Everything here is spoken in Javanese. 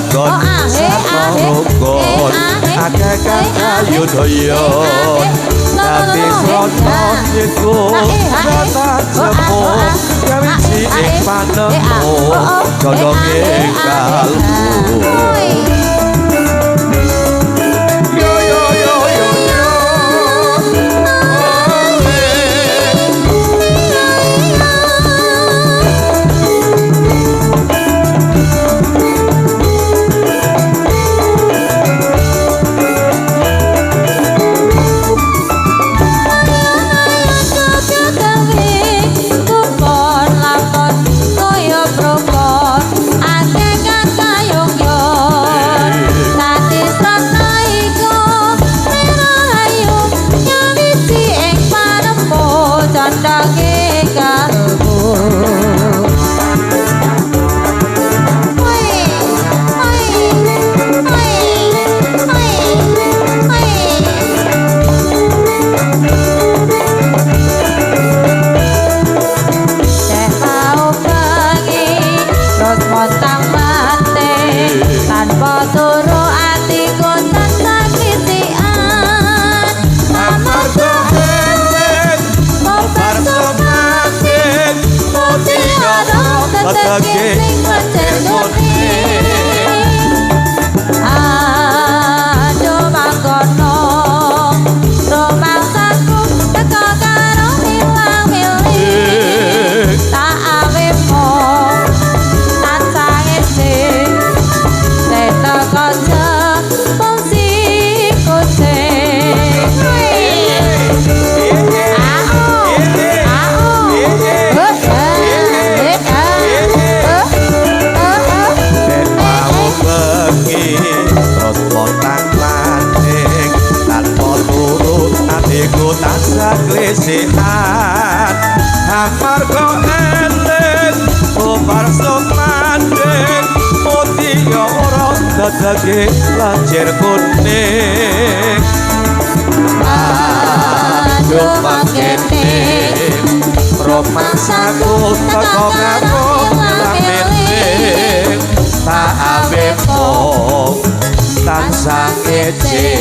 lelagon sarta akeh kang kayudaya dadi srana iku rata jepung nyawiji ing panemu condonge kalbu. Yo yo yo yo yo. Aduh mangkono rumangsaku teka karo ilang milih tak awemo tansah ece teko jempol si kucing. Tansah klesikan amarga eling bubar sumandhing putih ora dadake lajer kuning. Aduh mangkene romangsaku teko karo miling tak awepo tansah ece.